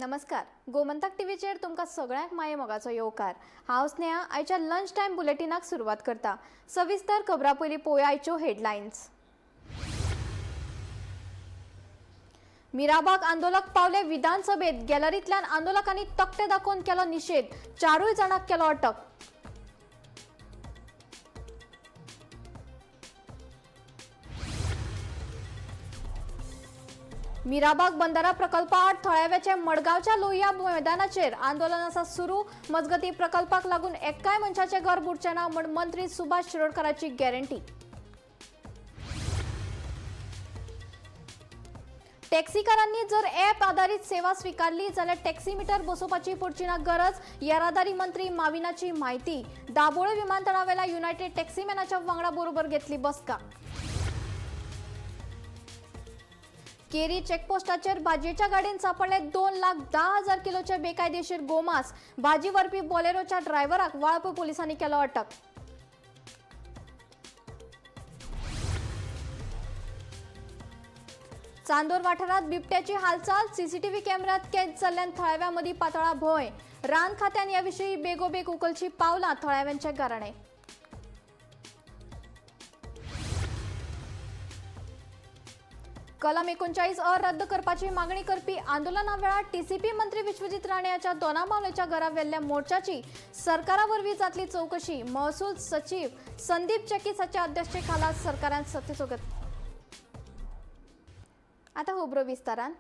नमस्कार, गोमंतक टीव्हीचेर तुमकां सगळ्यांक माये मोगाचो येवकार. हांव स्नेहा आयच्या लंच टायम बुलेटिनाक सुरवात करता. सविस्तर खबरां पयलीं पळोवया आयच्यो हेडलायन्स. मिराबाग आंदोलक पावले विधानसभेत. गॅलरींतल्यान आंदोलकांनी तकटे दाखोवन केलो निशेध. चारूय जाणांक केलो अटक. मिराबाग बंदारा प्रकल्पाआड थळाव्याचे मडगांवच्या लोहिया मैदानाचेर आंदोलन आसा सुरू. मजगती प्रकल्पाक लागून एकाय मनशाचें घर बुडचें ना म्हूण मंत्री सुभाष शिरोडकाराची गॅरंटी. टॅक्सीकारांनी जर ॲप आधारीत सेवा स्विकारली जाल्यार टॅक्सी मिटर बसोवपाची पडची ना गरज, येरादारी मंत्री माविनाची म्हायती. दाबोळे विमानतळावेल्या युनायटेड टॅक्सीमॅनाच्या वांगडा बरोबर घेतली बसका. केरी चेकपोस्टाचेर भाजयेच्या गाडयेन सापडले 2,10,000 किलोचे बेकायदेशीर गोमांस. भाजी व्हरपी बोलेरोच्या ड्रायव्हराक वाळपय पोलिसांनी केलो अटक. चांदोर वाठारात बिबट्याची हालचाल सीसीटीव्ही कॅमेऱ्यात कैद जाल्ल्यान थळाव्यां मदीं पातळा भंय. रान खात्यान ह्या विशीं बेगोबेग उखलची पावलां थळाव्यांचे गाराणें. कलम 39 अ रद्द करपाची मागणी करपी आंदोलना वेळार टीसीपी मंत्री विश्वजीत राणे हाच्या दोनापावलेच्या घरा व्हेल्ल्या मोर्चाची सरकारा वरवीं जातली चवकशी. महसूल सचीव संदीप चकीस हाच्या अध्यक्षतेखाला सरकारान सत्तेचो. आतां खबरो विस्तारान.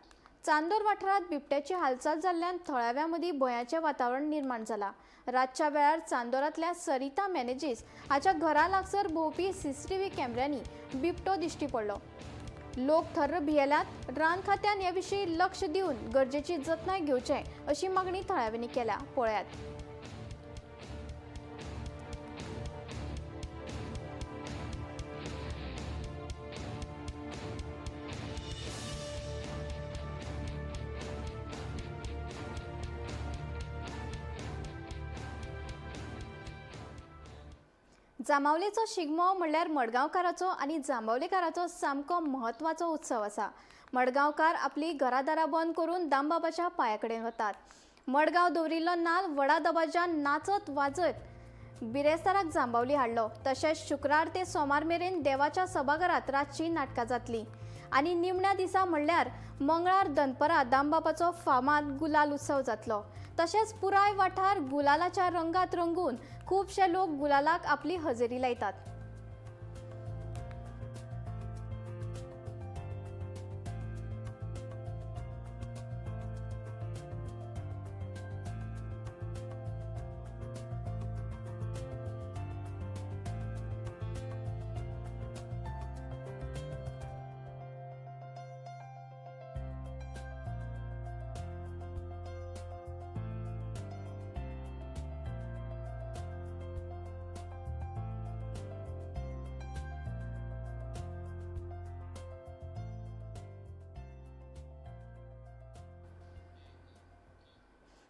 चांदोर वाठारांत बिबट्याची हालचाल जाल्ल्यान थळाव्यां मदीं भंयाचें वातावरण निर्माण जालां. रातच्या वेळार चांदोरांतल्या सरिता मॅनेजीस हाच्या घरा लागसर भोंवपी सीसीटीव्ही कॅमेऱ्यांनी बिबटो दिश्टी पडलो. लोक थर्र भियेल्यात. रान खात्यान हे विशीं लक्ष दिवन गरजेची जतनाय घेवचे अशी मागणी थळाव्यांनी केल्या. पळयात. जांबावलेचो शिगमो म्हणल्यार मडगांवकाराचो आनी जांबावलेकाराचो सामको म्हत्वाचो उत्सव आसा. मडगांवकार आपली घरादारां बंद करून दामबाबाच्या पांया कडेन वतात. मडगांव दवरिल्लो नाल व्हडा दबाज्यान नाचत वाजयत बिरेस्ताराक जांबावली हाडलो. तशेंच शुक्रार ते सोमार मेरेन देवाच्या सभाघरांत रातची नाटकां जातलीं आनी निमण्या दिसा म्हणल्यार मंगळार दनपरां दामबाबाचो फामाद गुलाल उत्सव जातलो. तशेंच पुराय वाठार गुलालाच्या रंगात रंगून खुबशे लोक गुलालाक आपली हजेरी लायतात.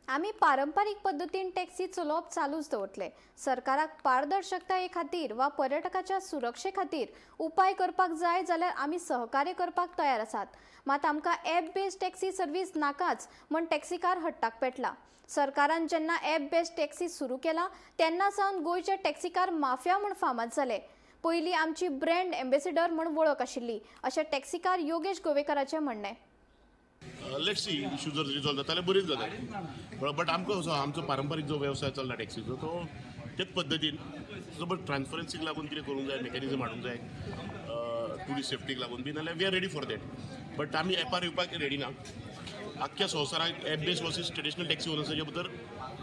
आमी पारंपारीक पद्दतीन टॅक्सी चलोवप चालूच दवरतले. सरकाराक पारदर्शकताये खातीर वा पर्यटकाच्या सुरक्षे खातीर उपाय करपाक जाय जाल्यार आमी सहकार्य करपाक तयार आसात. मात आमकां ॲप बेस्ड टॅक्सी सर्वीस नाकाच म्हण टॅक्सीकार हट्टाक पेटला. सरकारान जेन्ना ॲप बेस्ड टॅक्सी सुरू केला तेन्ना सावन गोंयचे टॅक्सीकार माफिया म्हूण फामाद जाले. पयलीं आमची ब्रँड एम्बेसिडर म्हूण वळख आशिल्ली अशें टॅक्सीकार योगेश गोवेकाराचें म्हणणें. Let's see, issue जर रिजॉल्व जाता जाल्यार बरीच गजाल, बट आमकां असो आमचो पारंपारीक जो वेवसाय चल्ला टॅक्सीचो तो तेच पद्दतीन. सो बट ट्रान्सपरन्सीक लागून कितें करूंक जाय, मेकॅनिजम हाडूंक जाय ट्युरिस्ट सेफ्टीक लागून बी, नाल्यार we are ready for that. But आमी एपार येवपाक रेडी ना. आख्ख्या संवसाराक app base versus traditional taxi owners हाचे भितर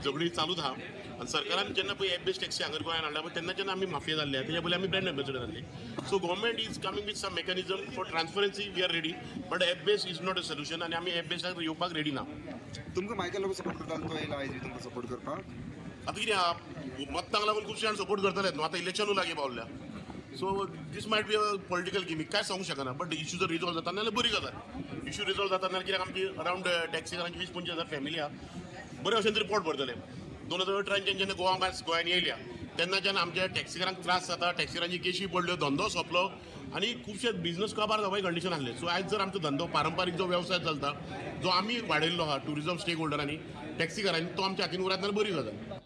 झगडी चालूच आहा आनी सरकारान जेन्ना पळय एप बेस टॅक्सी हांगर गोंयांत हाडला पळय तेन्नाच्यान आमी माफिया जाल्ले, तेच्या पयलीं आमी ब्रँड एम्बेसडर जाल्ले. So government is coming with some mechanism for transparency, we are ready, but app base is not a solution आनी आमी एप बेसाक येवपाक रेडी ना. तुमकां मायकल लोक सपोर्ट करता, तो येयला आयज बी तुमकां सपोर्ट करपाक? आतां कितें आहा, मत्तांक लागून खुबशे जाण सपोर्ट करतले न्हू. आतां इलेक्शनूय लागीं पावल्या, so this might be a political gimmick, काय सांगूंक शकना. बट इशू जर रिजॉल्व जाता जाल्यार बरी गजाल. इशू रिजॉल्व जाता जाल्यार कित्याक आमची अरावंड टॅक्सीकारांची 20-25 हजार फॅमिली आहा, बरे भशेन तरी पोट भरतले. 2018 जेन्ना गोवा मास गोंयांत येयल्या तेन्नाच्यान आमच्या टॅक्सीकारांक त्रास जाता, टॅक्सीकारांची केशी पडल्यो, धंदो सोंपलो आनी खुबशे बिजनस काबार जावपाची कंडिशन आसले. सो आयज जर आमचो धंदो पारंपारीक जो वेवसाय चलता, जो आमी वाडयल्लो आहा ट्युरिजम स्टेक होल्डरांनी, टॅक्सीकारांनी, तो आमच्या हातीन उरत जाल्यार बरी जाता.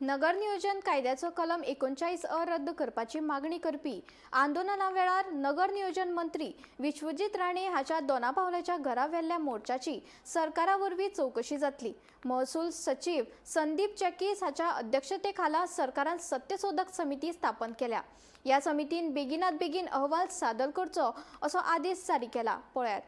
नगर नियोजन कायद्याचो कलम 39 अ रद्द करपाची मागणी करपी आंदोलना वेळार नगर नियोजन मंत्री विश्वजीत राणे हाच्या दोनापावलाच्या घरा व्हेल्ल्या मोर्चाची सरकारा वरवीं चवकशी जातली. महसूल सचीव संदीप चॅकीस हाच्या अध्यक्षतेखाला सरकारान सत्यशोधक समिती स्थापन केल्या. ह्या समितीन बेगिनात बेगीन अहवाल सादर करचो असो आदेश जारी केला. पळयात.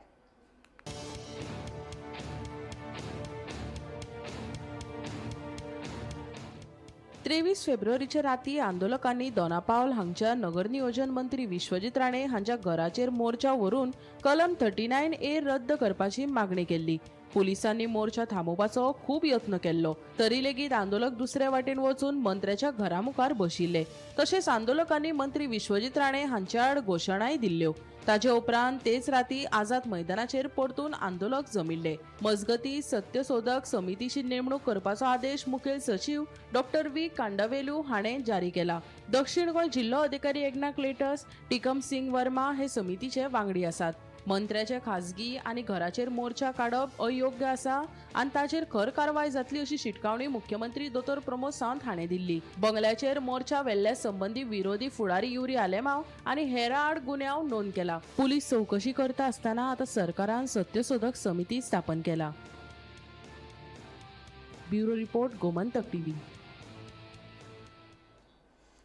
23 फेब्रुवारीच्या राती आंदोलकांनी दोनापावल हांगच्या नगरनियोजन मंत्री विश्वजीत राणे हांच्या घराचेर मोर्चा व्हरून कलम 39A रद्द करपाची मागणी केल्ली. पुलिसांनी मोर्चा थांबोवपाचो खूब यत्न केल्लो, तरी लेगीत आंदोलक दुसरे वाटेन वचून मंत्र्याच्या घरा मुखार बशिल्ले. तशेंच आंदोलकांनी मंत्री विश्वजीत राणे हांच्या आड घोशणाय दिल्ल्यो. ताजे उपरांत तेच राती आझाद मैदानाचेर परतून आंदोलक जमिल्ले. मजगती सत्यशोधक समितीची नेमणूक करपाचो आदेश मुखेल सचीव डॉक्टर व्ही कांडावेलू हाणें जारी केला. दक्षिण गोंय जिल्लो अधिकारी एकना क्लेटस, टिकम सिंग वर्मा हे समितीचे वांगडी आसात. मंत्र्याचे खाजगी आनी घराचेर मोर्चा काडप अयोग्य आसा आनी ताचेर खर कारवाय जातली अशी शिटकावणी मुख्यमंत्री दोतोर प्रमोद सावंत हाणें दिल्ली. बंगल्याचेर मोर्चा व्हेल्ल्या संबंदी विरोधी फुडारी युरी आलेमाव आनी हेरा आड गुन्यांव नोंद केला. पुलीस चवकशी करता आसतना आतां सरकारान सत्यशोधक समिती स्थापन केला. Bureau report, Gomantak TV.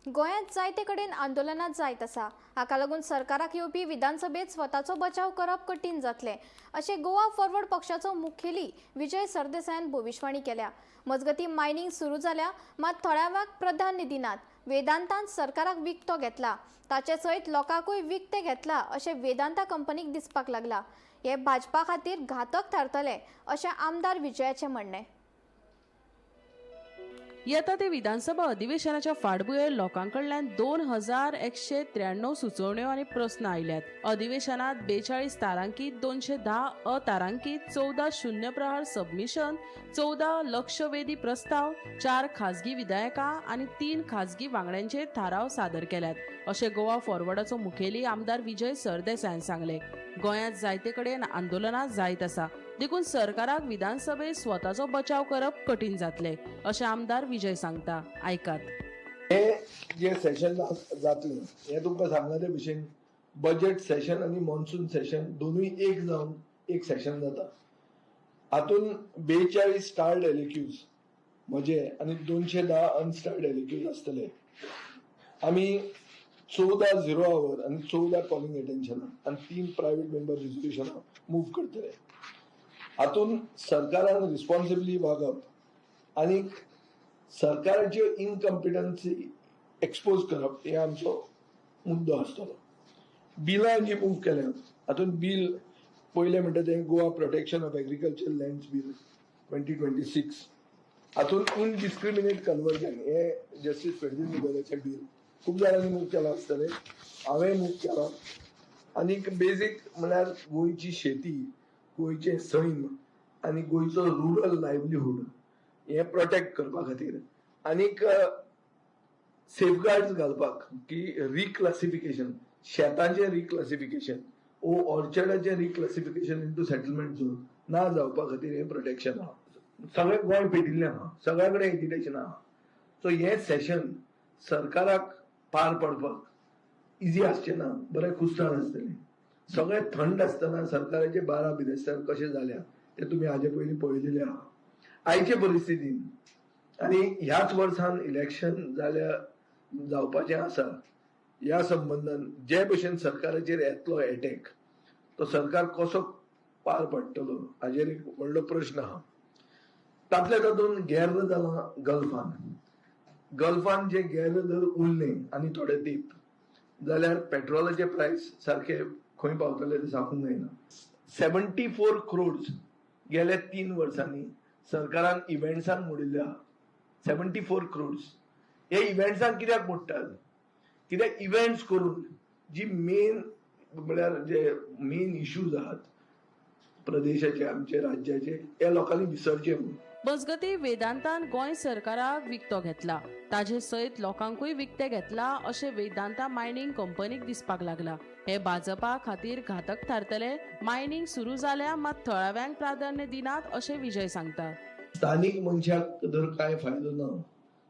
गोंयांत जायते कडेन आंदोलनां जायत आसा. हाका लागून सरकाराक येवपी विधानसभेत स्वताचो बचाव करप कठीण जातलें अशें गोवा फॉरवर्ड पक्षाचो मुखेली विजय सरदेसायान भविश्यवाणी केल्या. मजगतीं मायनिंग सुरू जाल्या, मात थळाव्याक प्राधान्य दिनात. वेदांतान सरकाराक विकतो घेतला, ताचे सयत लोकांकूय विकते घेतला अशें वेदांता कंपनीक दिसपाक लागला. हे भाजपा खातीर घातक थारतलें अशें आमदार विजयाचें म्हणणें. येता ते विधानसभा अधिवेशनाच्या फाटभुंयेर लोकां कडल्यान 2193 सुचोवण्यो आनी प्रस्न आयल्यात. अधिवेशनात 42 तारांकीत, 210 अतारांकीत, 14 शून्य प्रहार सबमिशन, 14 लक्षवेधी प्रस्ताव, 4 खाजगी विधायकां आनी 3 खाजगी वांगड्यांचेर थाराव सादर केल्यात अशें गोवा फॉरवर्डाचो मुखेली आमदार विजय सरदेसायान सांगलें. गोंयांत जायते कडेन आंदोलनां जायत आसा, देखून सरकाराक विधानसभेत स्वताचो बचाव करप कठीण जातलें अशें आमदार विजय सांगता. आयकात. हे जे सेशन जातलें हें तुमकां सांगला ते भशेन बजेट सेशन आनी मॉन्सून सेशन दोनूय एक जावन एक सेशन जाता. हातून 42 स्टार्ड एलएक्यूज म्हजे आनी 210 अनस्टार्ड एलएक्यूज आसतले. आमी 14 झिरो our आनी 14 कॉलिंग एटेन्शनां आनी 3 प्रायव्हेट मेंबर रिजोल्युशनां मूव करतले. हातून सरकारान रिस्पॉन्सिबली वागप आनी सरकाराच्यो इनकम्पिटन्सी एक्सपोज करप हे आमचो मुद्दो आसतलो. बिलां जी मूव केल्या हातून बील पयलें म्हणटा तें Goa protection of agriculture lands bill 2026. हातून इनडिस्क्रिमिनेट कन्वर्जन हे जस्टीस फेर्दीन मिगोलाचें बील खूब जाणांनी मूव केलां आसतलें, हांवें मूव केलां. आनीक बेजीक म्हळ्यार गोंयची शेती, गोंयचें सैम आनी गोंयचो रुरल लायवलीहूड हें प्रोटेक्ट करपा खातीर आनीक सेफगार्ड्स घालपाक की रिक्लासिफिकेशन, शेतांचें रिक्लासिफिकेशन ओ ऑर्चर्डाचें रिक्लासिफिकेशन इंटू सेटलमेंट झोन ना जावपा खातीर हें प्रोटेक्शन आहा. सगळें गोंय पेटिल्लें आहा, सगळ्या कडेन एजिटेशन आहा. सो हें सेशन सरकाराक पार पडपाक इजी आसचें ना, बरें कुस्तार आसतलें. सगळें थंड आसतना सरकाराचे 12 बिरेस्तार कशें जाल्या ते तुमी हाजे पयलीं पळयलेलें आहा. आयचे परिस्थितीन आनी ह्याच वर्सान इलेक्शन जाल्या जावपाचें आसा, ह्या संबंदान जे भशेन सरकाराचेर येतलो एटॅक तो सरकार कसो पार पडटलो हाजेर एक व्हडलो प्रश्न आहा. तातल्या तातूंत गेर्र जालां गल्फान. गल्फान जे गेर्र जर उरलें आनी थोडे दीप जाल्यार पेट्रोलाचे प्रायस सारके खंय पावतले ते सांगूंक जायना. 74 crores गेल्या 3 वर्सांनी सरकारान इव्हेंट्सांक मोडिल्ले आहा. 74 crores हे इव्हेंट्सांक कित्याक मोडटात? कित्याक इव्हेंट्स करून जी मेन म्हळ्यार जे मेन इश्यूज आहात प्रदेशाचे, आमचे राज्याचे, हे लोकांनी विसरचे म्हणून. मजगतीं वेदांतान गोंय सरकाराक विकतो घेतला, ताजे सयत लोकांकूय विकते घेतला अशें वेदांता मायनिंग कंपनीक दिसपाक लागला. हे भाजपा खातीर घातक थारतले. मायनिंग सुरू जाल्या मात थळाव्यांक प्राधान्य दिनात अशें विजय सांगता. स्थानीक मनशाक जर काय फायदो ना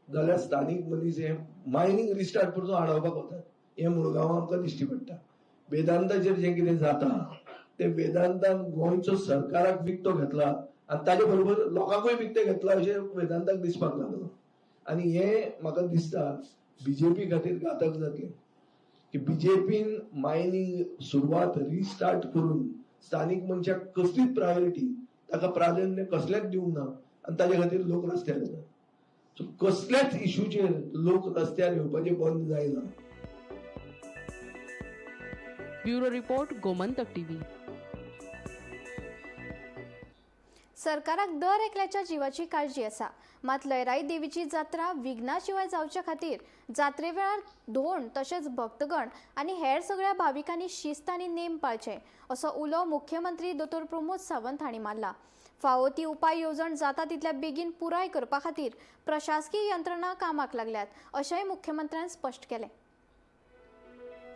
जाल्यार स्थानीक मनीस हे मायनिंग रिस्टार्ट परतून आडावपाक वतात, हे मुळगांव आमकां दिश्टी पडटा. वेदांताचेर जें कितें जाता ते वेदांतान गोंयचो सरकाराक विकतो घेतला आनी ताजे बरोबर लोकांकूय विकते घेतला अशें वेदांताक दिसपाक लागलो. आनी हे म्हाका दिसता बीजेपी खातीर घातक जातलें की बीजेपीन मायनिंग सुरवात रिस्टार्ट करून स्थानीक मनशाक कसलीच प्रायोरिटी, ताका प्राधान्य कसलेंच दिवंक ना आनी ताजे खातीर लोक रस्त्यार येतात. सो कसल्याच इशूचेर लोक रस्त्यार येवपाचें बंद जायना. Bureau report, Gomantak TV. सरकाराक दर एकल्याच्या जिवाची काळजी आसा, मात लयराई देवीची जात्रा विघ्ना शिवाय जावचे खातीर जात्रे वेळार धोंड तशेंच भक्तगण आनी हेर सगळ्या भाविकांनी शिस्त आनी नेम पाळचे असो उलो मुख्यमंत्री दोतोर प्रमोद सावंत हांणी मारला. फावो ती उपाय येवजण जाता तितल्या बेगीन पुराय करपा खातीर प्रशासकीय यंत्रणा कामाक लागल्यात अशेंय मुख्यमंत्र्यान स्पश्ट केलें.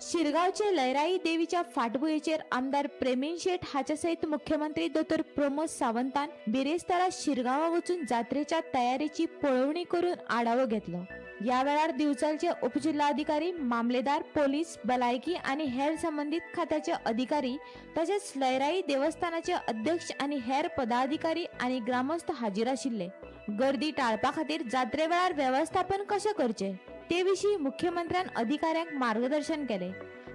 शिरगांवचे लयराई देवीच्या फाटभुंयेचेर आमदार प्रेमेन शेट हाच्या सयत मुख्यमंत्री दोतोर प्रमोद सावंतान बिरेस्तारा शिरगांवा वचून जात्रेच्या तयारेची पळोवणी करून आढावो घेतलो. ह्या वेळार दिवचलचे उपजिल्हाधिकारी, मामलेदार, पोलीस, भलायकी आनी हेर संबंदीत खात्याचे अधिकारी तशेंच लयराई देवस्थानाचे अध्यक्ष आनी हेर पदाधिकारी आनी ग्रामस्थ हाजीर आशिल्ले. गर्दी टाळपा खातीर जात्रे वेळार वेवस्थापन कशें करचें ते विशीं मुख्यमंत्र्यान अधिकाऱ्यांक मार्गदर्शन केलें.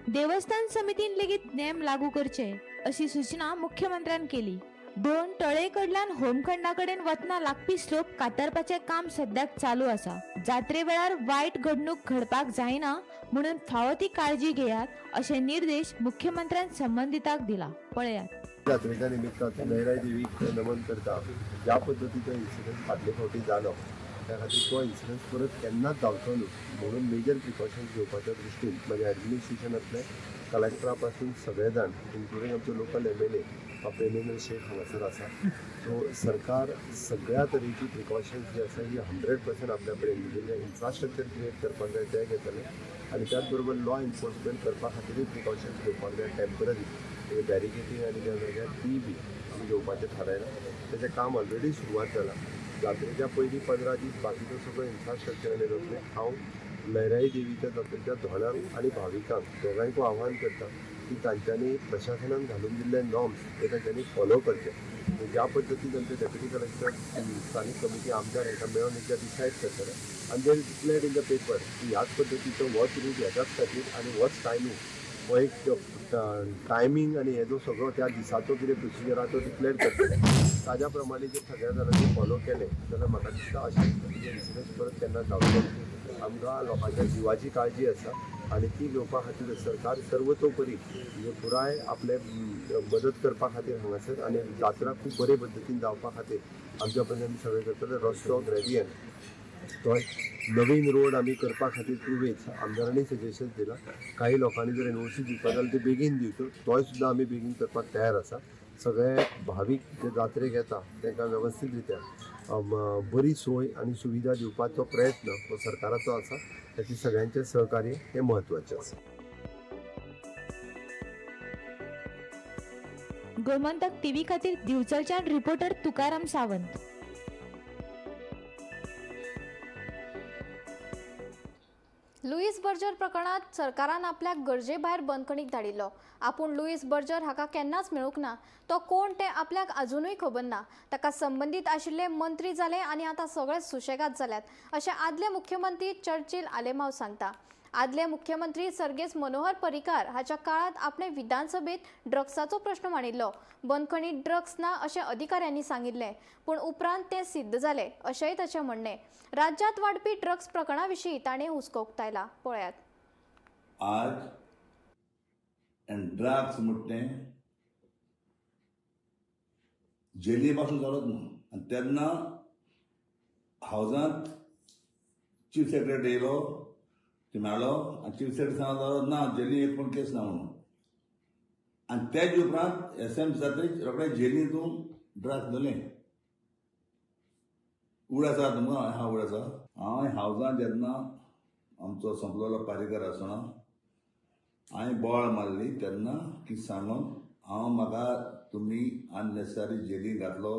देवस्थान समितीन लेगीत नेम लागू करचे अशी सूचना मुख्यमंत्र्यान केली. दोन तळे कडल्यान होमखंडा कडेन वतना लागपी स्लोप कातरपाचें काम सद्याक चालू आसा. जात्रे वेळार वायट घडणूक घडपाक जायना म्हणून फावो ती काळजी घेयात अशे निर्देश मुख्यमंत्र्यान संबंदितांक दिला. पळयात. जात्रेच्या निमित्तान लयराई देवीक नमन करता ज्या पद्दतीचो इन्सिडंट फाटले फावटी जालो त्या खातीर तो इन्सिडंट परत केन्नाच जावचो न्हू म्हणून मेजर प्रिकॉशन्स घेवपाच्या दृश्टीन म्हाज्या एडमिनिस्ट्रेशनांतले कलेक्टरा पासून सगळे जाण इन्क्लुडींग आमचो लोकल MLA Premendra Shet हांगासर आसा. सो सरकार सगळ्या तरेची प्रिकॉशन्स जी आसा ही 100% आपल्या कडेन म्हणजे इन्फ्रास्ट्रक्चर क्रिएट करपाक जाय ते घेतले आनी त्याच बरोबर लॉ एन्फोर्समेंट करपा खातीरूय प्रिकॉशन्स घेवपाक जाय. टेंपररी बॅरिकेटींग आनी त्या जाग्यार ती बी आमी घेवपाचें थारायलां. तेचें काम ऑलरेडी सुरवात जालां. जात्रेच्या पयलीं 15 दीस बाकीचो सगळो इन्फ्रास्ट्रक्चर आनी जातलें. हांव लयराई देवीच्या जात्रेच्या धोणांक आनी भाविकांक दोगांयकूय आव्हान करता की तांच्यांनी प्रशासनान घालून दिल्ले नॉर्म्स ते तांच्यांनी फॉलो करचे. ज्या पद्दतीन आमचे डेप्युटी कलेक्टर, स्थानीक कमिटी, आमदार हांकां मेळून एकदां डिसायड करतले आनी they declared in the paper की ह्याच पद्दतीचो होच रूट ह्याच्याच खातीर आनी होच टायमींग हो एक टायमींग आनी हे जो सगळो त्या दिसाचो कितें प्रोसिजर आहा तो डिक्लेअर करतले. ताज्या प्रमाणे जर सगळ्या जाणांनी फॉलो केलें जाल्यार म्हाका दिसता अशें इन्सिडंट्स परत केन्ना जावचो ना. आमकां लोकांच्या जिवाची काळजी आसा आनी ती घेवपा खातीर सरकार सर्वतोपरी म्हणजे पुराय आपले मदत करपा खातीर हांगासर आनी जात्रा खूब बरे पद्दतीन जावपा खातीर आमच्या पद्दतीन सगळें करतले. रस्तो ग्रेडियंट तो नवीन रोड आमी करपा खातीर तुवेच आमदारांनी सजेशन दिलां. काही लोकांनी जर एनओसी दिवपा जाल्यार ते बेगीन दिवच्यो, तोय सुद्दां आमी बेगीन करपाक तयार आसा. सगळे भावीक जे जात्रेक येता तांकां वेवस्थीत रित्या बरी सोय आनी सुविधा दिवपाचो प्रयत्न हो सरकाराचो आसा. ताची सगळ्यांचें सहकार्य हें म्हत्वाचें आसा. गोमंतक टीव्ही खातीर दिवचलच्यान reporter Tukaram Sawant. Louis Berger प्रकरणात सरकारान आपल्याक गरजे भायर बंदखणीक धाडिल्लो. आपूण लुईस बर्जर हाका केन्नाच मेळूंक ना, तो कोण तें आपल्याक अजुनूय खबर ना. ताका संबंदीत आशिल्ले मंत्री जाले आनी आतां सगळे सुशेगाद जाल्यात अशें आदले मुख्यमंत्री चर्चिल आलेमाव सांगता. आदले मुख्यमंत्री सर्गेस्त मनोहर पर्रीकार हाच्या काळांत आपणे विधानसभेत ड्रग्साचो प्रश्न मांडिल्लो. बंदखणीत ड्रग्स ना अशें अधिकाऱ्यांनी सांगिल्लें, पूण उपरांत तें सिद्ध जालें अशेंय ताचें म्हणणें. राज्यांत वाडपी ड्रग्स प्रकरणा विशीं ताणें हुस्को उक्तायला. पळयात. आज ड्रग्स म्हणटा जेली पासून जालोच ना. आनी तेन्ना हावजांत चीफ सेक्रेटरी येयलो, ते मेळ्ळो आनी चीफ सेक्रेटरी सांगलो ना जेली एक पण केस ना म्हणून. आनी तेज उपरांत एस एम जात्रेक रोखडे जेली तूं ड्रग्स धरलें. उड आसा तुमकां हा उड आसा. हांव हावजान जेन्ना आमचो संपलोलो पारेकर आसतना हांवें बोवाळ मारली तेन्ना की सांगून हांव म्हाका तुमी अननेसेसरी जेली घातलो,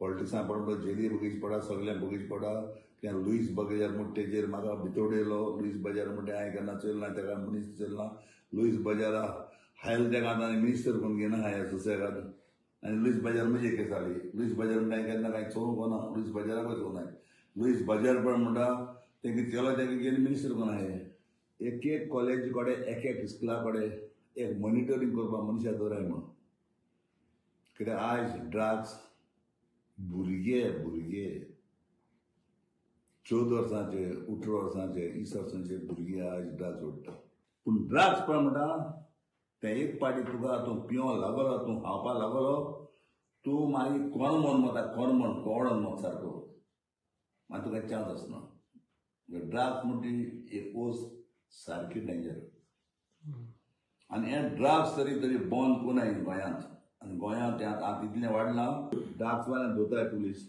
पॉलिटिक्सान पडलो, जेली बगीच पडा, सगळें बगीच पडा. कित्याक लुईस बगेजार म्हूण तेजेर म्हाका भितर येयलो. लुईस बजार म्हणटा हांवें केन्ना चोयलें ना, तेका मनीस चोयलें ना. लुईस बजारा हायल तेका आतां मिनिस्टर कोण घेयना हांवें सुसेगाद. आनी लुईस बजार म्हजी केस जाली. लुईस बजार म्हणटा हांवें केन्ना कांय चोवंक ना, लुईस बजाराकूय चोवंक ना. लुईस बजार पण म्हणटा तेंका चलो तेका घेवन मिनिस्टर कोण आहा. एक एक कॉलेज कडेन, एक एक इस्कुला कडेन एक मॉनिटरींग करपाक मनशां दवराय म्हणून. कित्याक आयज ड्रग्स भुरगे भुरगे 14 वर्सांचे, 18 वर्सांचे, 20 वर्सांचे भुरगे आयज ड्रग्स ओडटा. पूण ड्रग्स पण म्हणटा तें एक पाटी तुका तूं पिवंक लागलो, तूं खावपाक लागलो, तूं मागीर कोण म्हण वता, कोण म्हण कोण म्हण सारको मागीर तुका चान्स आसना. ड्रग्स म्हणटी एक वस्त सारकी डेंजर. आनी हे ड्रग्स तरी तरी बंद कोणाय गोंयांत. आनी गोंयांत तें आतां इतलें वाडलां, ड्रग्स वाल्यान धरताय पुलीस,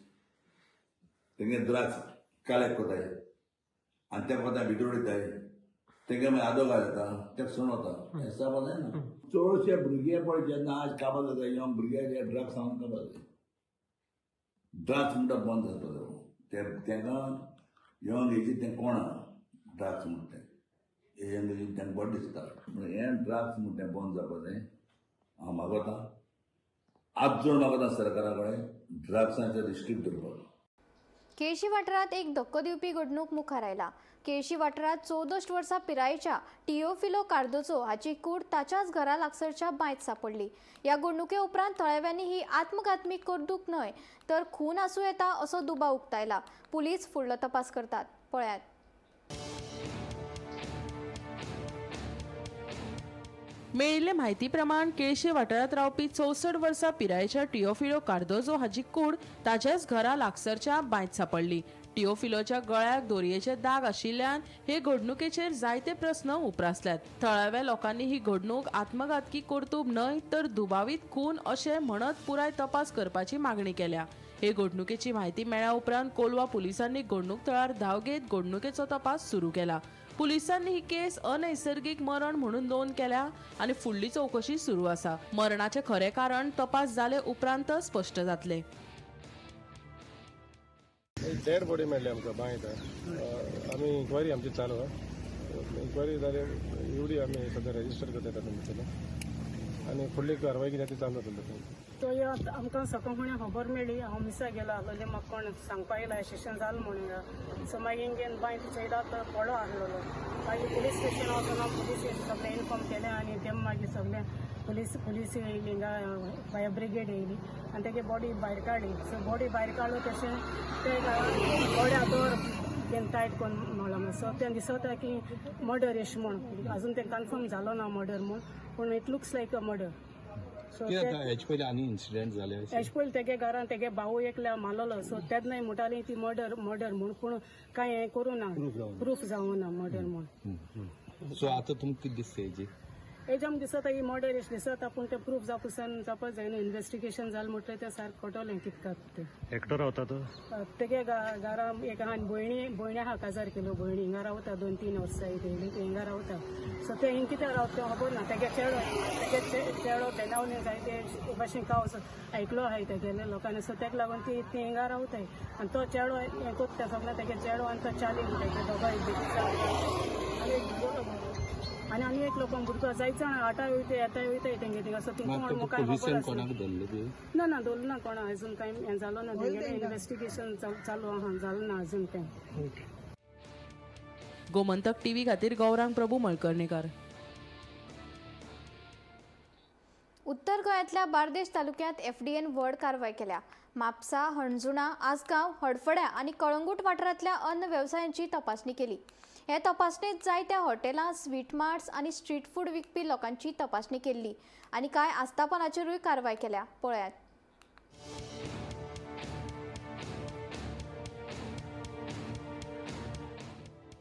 तेंगे ड्रग्स कलेक्ट करताय आनी त्या कोताय भितर उडयताय, तेंगे मागीर आदोगाद जाता, तेका सोडून वता. हें सारको जायना. चडशे भुरगे पळय जेन्ना आज काबार जाता, यंग भुरगे जे ड्रग्स हाडून काबार जाता. ड्रग्स म्हणटा बंद जाता ते तेंकां यंग एजीन तें कोणा ड्रग्स म्हणटा तें यंग एजीन तेंकां बरें दिसता. म्हणून हें ड्रग्स म्हणटा तें बंद जावपा जाय. हांव मागता, आज जोड मागता सरकारा कडेन ड्रग्सांचेर रिस्ट्रिक्ट दवरपाक. केळशी वाठारांत एक धक्को दिवपी घडणूक मुखार आयला. केळशी वाठारांत 64 वर्सां पिरायेच्या टियोफिलो कार्दोजो हाची कूड ताच्याच घरा लागसरच्या बांयत सापडली. ह्या घडणुके उपरांत थळाव्यांनी ही आत्मघातमी करतूक न्हय तर खून आसूं येता असो दुबाव उक्तायला. पुलीस फुडलो तपास करतात. पळयात. मेळिल्ले म्हायती प्रमाण केळशे वाठारांत रावपी 64 वर्सां पिरायेच्या टियोफिलो कार्दोजो हाची कूड ताच्याच घरा लागसरच्या बांयत सापडली. टियोफिलोच्या गळ्याक दोरयेचे दाग आशिल्ल्यान हे घडणुकेचेर जायते प्रस्न उप्रासल्यात. थळाव्या लोकांनी ही घडणूक आत्मघातकी कर्तूब न्हय तर दुबावीत खून अशें म्हणत पुराय तपास करपाची मागणी केल्या. हे घडणुकेची म्हायती मेळ्ळ्या उपरांत कोलवा पुलिसांनी घडणूक थळार धांव घेत घडणुकेचो तपास सुरू केला. पुलिसांनी ही केस अनैसर्गिक मरण म्हणून नोंद केल्या आनी फुडली चवकशी सुरू आसा. मरणाचें खरें कारण तपास जाले उपरांतच स्पश्ट जातलें. डेड बॉडी मेळ्ळी आमकां बांयत. आमी इन्क्वायरी आमची चालू आहा. इन्क्वायरी जाली एवढी आमी सद्या रजिस्टर करता तातूंत भितर आनी फुडली कारवाय कितें ती चालू जातली. तो आमकां सकाळ खबर मेळ्ळी. हांव मिसा गेलो आसलोलें, म्हाका कोण सांगपा येयला स्टेशन जालें म्हणून. सो मागीर हिंगेन बांय चोयला तो पडो आसलेलो. मागीर पुलीस स्टेशन वचून हांव पुलीस सगळें इन्फॉर्म केलें आनी ते मागीर सगळें पुलीस येयली, हिंगा फायर ब्रिगेड येयली आनी तेगे बॉडी भायर काडली. सो बॉडी भायर काडलो तशें ते बॉडी दोर तें टायट करून म्हणलां. सो तें दिसता की मर्डर एशें म्हूण. अजून तें कन्फर्म जालो ना मर्डर म्हूण, पूण it looks like a murder. So हेजे पयलीं आनी इन्सिडंट जाले हेजे पयलीं तेगे घरान तेगे भाऊ एकल्या मारलेलो. सो तेन्नाय म्हणटाली ती मर्डर मर्डर म्हूण, पूण कांय हें करूं ना, प्रूफ जावं ना मर्डर म्हूण. सो आतां तुमकां कितें दिसता हेजी? हेजे आमकां दिसता ही मर्डर एशें दिसता, पूण तें प्रूफ जावपा जायना. इन्वेस्टिगेशन जालें म्हणटकीर तें सारकें कळटलें कितें तें. एकटो रावता तो तेगे घरा एक आहा भयणी, भयणी आहा काजार केलो, भयणी हिंगा रावता 2-3 वर्सां येयली, ती हिंगा रावता. सो तें हिंग कित्याक रावता तें खबर ना. तेगे चेडो, तेगे चेडो बेनावली जायते भाशेन कावस आयकलो आहाय तेगेले लोकांनी. सो तेका लागून ती हिंगा रावताय आनी तो चेडो हें कोत्ता सगळें. तेगे चेडो आनी तो चाली तेगे दोगांय आनी आनी एक लोकांक भुरगो जायचा आटा वयता येता वयता तेंगे थिंगा. सो ती कोण कांय खबर ना ना दवरलें ना कोणा अजून कांय हें जालो ना. तेंगेलें इन्वेस्टिगेशन चालू आहा, जालें ना अजून कांय. गोमंतक टीव्ही खातीर गौरांग प्रभू मळकर्णेकर. उत्तर गोंयांतल्या बार्देश तालुक्यांत एफडीएन व्हड कारवाय केल्या. म्हापसा, हणजुणा, आसगांव, हडफड्या आनी कळंगूट वाठारांतल्या अन्न वेवसायांची तपासणी केली. हे तपासणेत जायत्या हॉटेलां, स्वीट मार्ट्स आनी स्ट्रीट फूड विकपी लोकांची तपासणी केल्ली आनी कांय आस्थापनाचेरूय कारवाय केल्या. पळयात.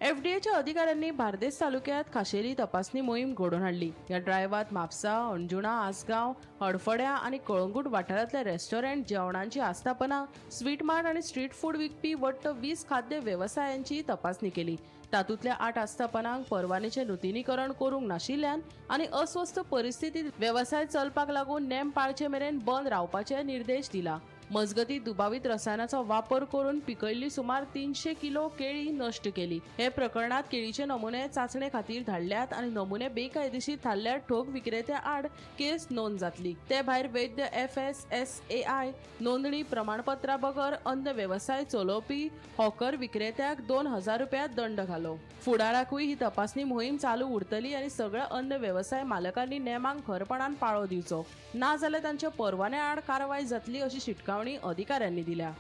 एफडीएच्या अधिकाऱ्यांनी बार्देस तालुक्यात खाशेली तपासणी मोहीम घडोवन हाडली. ह्या ड्रायव्हात म्हापसा, अंजुणा, आसगांव, हडफड्या आनी कळंगूट वाठारांतले रेस्टॉरंट, जेवणांची आस्थापनां, स्वीट मार्ट आनी स्ट्रीट फूड विकपी वट्ट 20 खाद्य वेवसायांची तपासणी केली. तातूंतल्या 8 आस्थापनांक परवानेचें नुतनीकरण करूंक नाशिल्ल्यान आनी अस्वस्थ परिस्थितीत वेवसाय चलपाक लागून नेम पाळचे मेरेन बंद रावपाचे निर्देश दिला. मजगती दुबावीत रसायनाचो वापर करून पिकयल्ली सुमार 300 किलो केळी नश्ट केली. हे प्रकरणात केळीचे नमुने चाचणे खातीर धाडल्यात आनी नमुने बेकायदेशीर थारल्यार ठोक विक्रेत्या आड केस नोंद जातली. ते भायर वैध FSSAI नोंदणी प्रमाणपत्रा बगर अन्न वेवसाय चलोवपी हॉकर विक्रेत्याक 2000 रुपया दंड घालो. फुडाराकूय ही तपासणी मोहीम चालू उरतली आनी सगळ्या अन्न वेवसाय मालकांनी नेमांक खरपणान पाळो दिवचो, ना जाल्यार तांच्या परवान्या आड कारवाय जातली अशी शिटकावणी अधिकाऱ्यांनी दिल्या.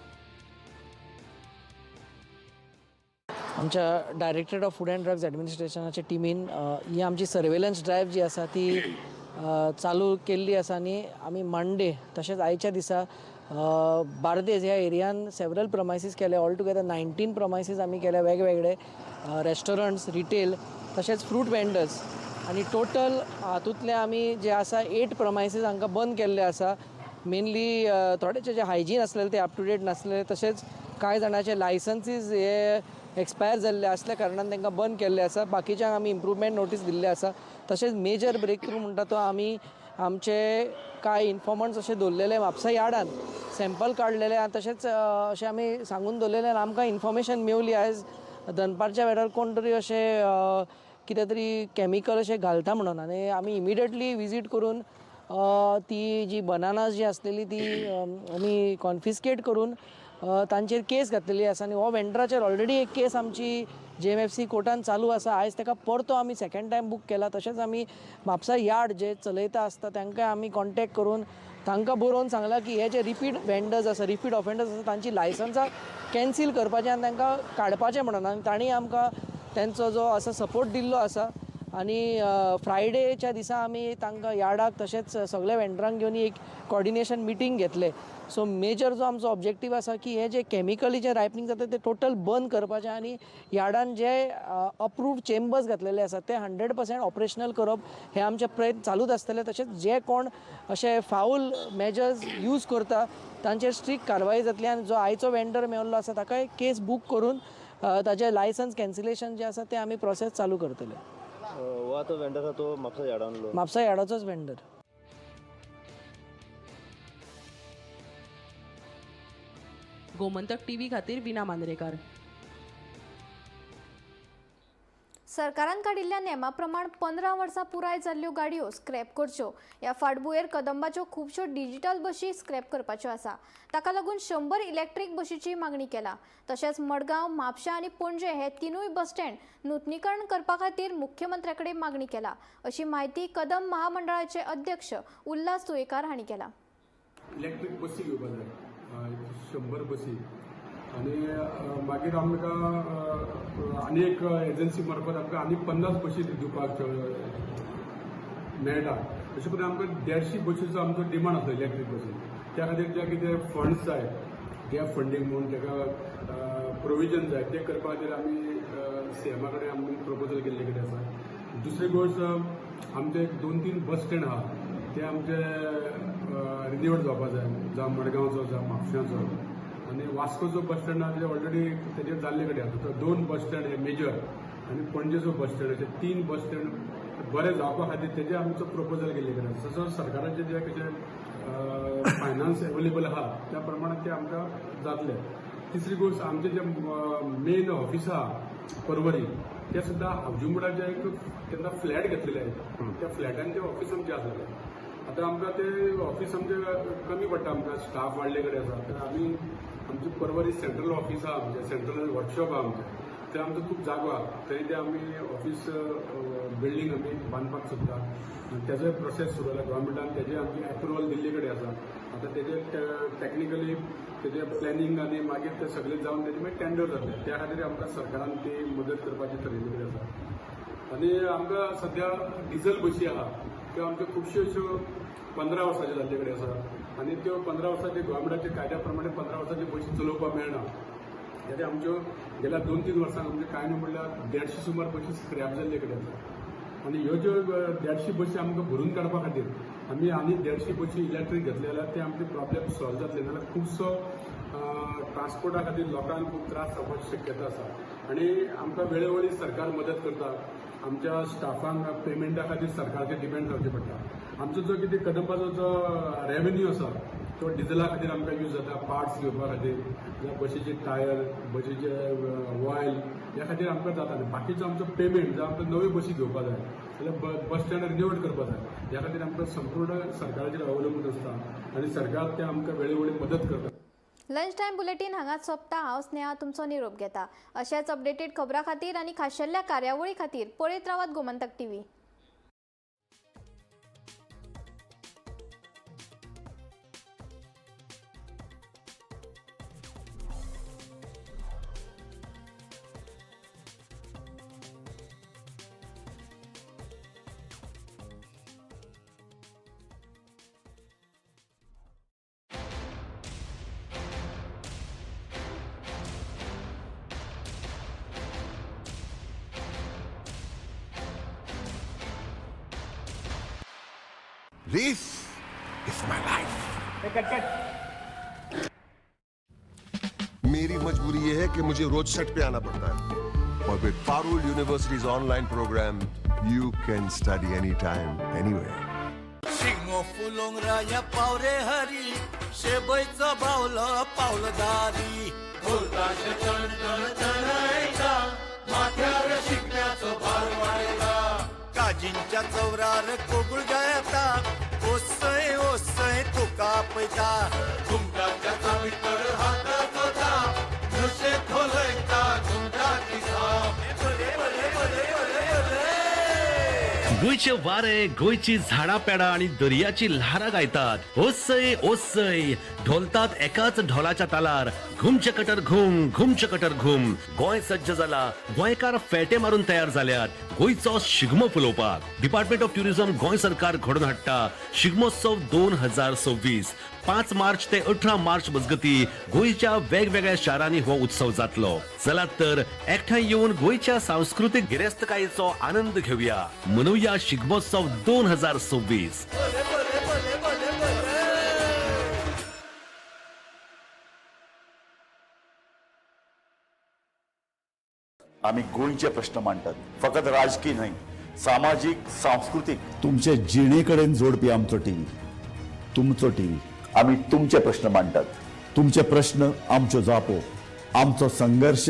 आमच्या directorate of food and drugs ॲडमिनिस्ट्रेशनाच्या टिमीन ही आमची सर्वेलन्स ड्रायव्ह जी आसा ती चालू केल्ली आसा आनी आमी मंडे तशेंच आयच्या दिसा बार्देज ह्या एरियान सेवरल प्रमायसीस केले. ऑल टुगेदर 19 प्रमायसीस आमी केले, वेगवेगळे रेस्टॉरंट्स, रिटेल तशेंच फ्रूट वेंडर्स आनी टोटल हातूंतले आमी जे आसा 8 प्रमायसीस हांकां बंद केल्ले आसा. मेनली थोडेचे जे हायजीन आसलेले ते अप टू डेट नासलेले, तशेंच कांय जाणांचे लायसन्सीज हे एक्सपायर जाल्ले आसल्या कारणान तांकां बंद केल्ले आसा. बाकीच्यांक आमी इम्प्रूवमेंट नोटीस दिल्ले आसा. तशेंच मेजर ब्रेक थ्रू म्हणटा तो आमी आमचे कांय इन्फॉर्मंट्स अशे दवरलेले म्हापसा यार्डान सॅम्पल काडलेले आनी तशेंच अशें आमी सांगून दवरलेले आनी आमकां इन्फॉर्मेशन मेवली आयज दनपारच्या वेळार कोण तरी अशें कितें तरी कॅमिकल अशें घालता म्हणून आनी आमी इमिडिएटली विजीट करून ती जी बनानास जी आसलेली ती आमी कॉन्फिस्केट करून तांचेर केस घातलेली आसा आनी हो वेंडराचेर ऑलरेडी एक केस आमची JMFC कोर्टान चालू आसा. आयज ताका परतो आमी सेकंड टायम बूक केला. तशेंच आमी म्हापसा यार्ड जे चलयता आसता तांकां आमी कॉन्टेक्ट करून तांकां बरोवन सांगलां की हे जे रिपीट वेंडर्स आसा, रिपीट ऑफेंडर्स आसा, तांची लायसन्सां कॅन्सील करपाचें आनी तांकां काडपाचें म्हणून आनी तांणी आमकां तेंचो जो आसा सपोर्ट दिल्लो आसा. आनी फ्रायडेच्या दिसा आमी तांकां यार्डाक तशेंच सगल्या वेंडरांक घेवन एक कॉर्डिनेशन मिटींग घेतले. सो मेजर जो आमचो ऑब्जेक्टीव आसा की हे जे कॅमिकली जे रायपनींग जाता ते टोटल बंद करपाचें आनी यार्डान जे अप्रूव्ड चेंबर्स घातलेले आसा ते 100% ऑपरेशनल करप हे आमचे प्रयत्न चालूच आसतले. तशेंच जे कोण अशे फावल मेजर्स यूज करता तांचेर स्ट्रिक्ट कारवाय जातली आनी जो आयचो वेंडर मेवल्लो आसा ताकाय केस बूक करून ताजें लायसन्स कॅन्सिलेशन जें आसा तें आमी प्रोसेस चालू करतले. हो आतां वेंडर आसा तो म्हापसा यार्डांतलो, म्हापसा यार्डाचोच वेंडर. गोमंतक टीव्ही खातीर विना मांद्रेकर. सरकारान काडिल्ल्या नेमा प्रमाण 15 वर्सां पुराय जाल्ल्यो गाडयो स्क्रॅप करच्यो. ह्या फाटभुंयेर कदंबाच्यो खुबश्यो डिजिटल बशी स्क्रॅप करपाच्यो आसा. ताका लागून 100 इलेक्ट्रीक बशीची मागणी केला. तशेंच मडगांव, म्हापशा आनी पणजे हे 3 बस स्टँड नुतनीकरण करपा खातीर मुख्यमंत्र्या कडेन मागणी केला अशी म्हायती कदंब महामंडळाचे अध्यक्ष उल्हास तुयेकार हांणी केला. इलेक्ट्रीक बसी घेवपाक जाय, 100 बसी आनी मागीर आमकां आनी एक एजन्सी मार्फत आमकां आनी 50 बशी दिवपाक मेळटा. अशें करून आमकां 150 बशीचो आमचो डिमांड आसा इलेक्ट्रीक बसी. त्या खातीर जे कितें फंड्स जाय, गॅप फंडींग म्हणून ताका प्रोविजन जाय, तें करपा खातीर आमी सीएमा कडेन आमी प्रपोजल केल्ले कडेन आसा. दुसरी गोश्ट आमचे 2-3 बस स्टँड आहा ते आमचे रिन्यूड जावपा जाय, जावं मडगांवचो, जावं म्हापशाचो आनी वास्कोचो बस स्टँड आहा ते ऑलरेडी तेजेर जाल्ले कडेन आसा. तो 2 बस स्टँड हे मेजर आनी पणजेचो बस स्टँड अशे 3 बस स्टँड बरे जावपा खातीर तेजे आमचो प्रपोजल केल्ले कडेन आसा. तसोच सरकाराचे जे कशें फायनान्स एवेलेबल आहा त्या प्रमाणे ते आमकां जातले. तिसरी गोश्ट आमचे जे मेन ऑफिस आहा पर्वरी ते सुद्दां हावजिंग बोर्डाचे एक तेन्ना फ्लॅट घेतलेले आहे, त्या फ्लॅटान ते ऑफिस आमचें आसलेलें. आतां आमकां ते ऑफिस आमचें कमी पडटा, आमकां स्टाफ वाडले कडेन आसा. तर आमी आमचें पर्वरी सेंट्रल ऑफिस आहा, आमचें सेंट्रल वर्कशॉप आहा आमचें, थंय आमचो खूब जागो आहा, थंय ते आमी ऑफिस बिल्डींग आमी बांदपाक सोदता. तेजोय प्रोसेस सुरू जाला, गव्हर्मेंटान तेजे आमची एप्रुवल दिल्ले कडेन आसा. आतां तेजे टॅक्निकली तेजे प्लॅनिंग आनी मागीर ते सगळे जावन तेजे मागीर टेंडर जातले. त्या खातीर आमकां सरकारान ती मदत करपाची थरयल्ली कडेन आसा. आनी आमकां सद्या डिजल बशी आहा त्यो आमच्यो खुबश्यो अश्यो 15 वर्साच्यो जाल्ले कडेन आसा आनी त्यो 15 वर्साचे गव्हर्मेंटाच्या कायद्या प्रमाणे 15 वर्साच्यो बशी चलोवपाक मेळना. जाल्यार आमच्यो गेल्या 2-3 वर्सांक आमच्यो कांय न्हू म्हणल्यार 150 सुमार बशी स्क्रॅप जाल्ले कडेन आसा आनी ह्यो ज्यो 150 बशी आमकां भरून काडपा खातीर आमी आनी 150 बशी इलेक्ट्रीक घेतले जाल्यार ते आमचे प्रॉब्लेम सॉल्व जातले. नाजाल्यार खुबसो ट्रान्सपोर्टा खातीर लोकांक खूब त्रास जावपाची शक्यता आसा आनी आमकां वेळोवेळी सरकार मदत करता. आमच्या स्टाफांक पेमेंटा खातीर सरकाराचेर डिपेंड रावचें पडटा. आमचो जो कितें कदंबाचो जो रेवेन्यू आसा तो डिझला खातीर आमकां यूज जाता, पार्ट्स घेवपा खातीर, जावं बशीचे टायर, बशीचे ऑयल ह्या खातीर आमकां जाता. आनी बाकीचो आमचो पेमेंट जावं आमकां नव्यो बशी घेवपा जाय जाल्यार बस स्टँड रिनोवेट करपा जाय, ह्या खातीर आमकां संपूर्ण सरकाराचेर अवलंबून आसता आनी सरकार ते आमकां वेळोवेळी मदत करता. लंच टायम बुलेटीन हांगाच सोंपता. हांव स्नेहा तुमचो निरोप घेता. अशेच अपडेटेड खबरां खातीर आनी खाशेल्या कार्यावळी खातीर पळयत रावात Gomantak TV. This is my life. मेरी मजबूरी ये है कि मुझे रोज सेट पे आना पड़ता है और with Parul University's online program, you can study anytime, anywhere. Shigmo फुलोंग राया पावरे हरी शेबयचो बावलो पावलदारी ढोलताशे चण चण चणायता माथ्यार शिगम्याचो भार वाडयता काजींच्या चवरार कोगूळ गायता ओसय ओसय तुका पयता घुमटाच्या चावीतर हाताचो थाप नशे खोलयता घुमटाची थाप बले बले बले बले बले. गोंयचे वारे, गोंयची झाडां पेडां आनी दर्याची ल्हारां गायतात. ओसय ओसय ढोलतात एकाच ढोलाच्या तालार. घुमचे कटर घुम, घुमचे कटर घुम. गोंय सज्ज जाला, गोंयकार फेटे मारून तयार जाल्यात गोंयचो शिगमो फुलोवपाक. डिपार्टमेंट ऑफ ट्युरिझम गोंय सरकार घडोवन हाडटा शिगमोत्सव 2026. 5 मार्च ते 18 मार्च मजगती गोंयच्या वेगवेगळ्या शारांनी हो उत्सव जातलो. चलात तर एकठांय येवन गोंयच्या सांस्कृतीक गिरेस्तकायेचो आनंद घेवया. मनोवया शिगमोत्सव 2026. आमी गोंयचे प्रश्न मांडटात, फकत राजकीय न्हय, सामाजीक, सांस्कृतीक, तुमचे जिणे कडेन जोडपी आमचो टीव्ही, तुमचो टीव्ही. आमी तुमचे प्रश्न मांडटात, तुमचे प्रश्न आमच्यो जापो, आमचो संघर्श.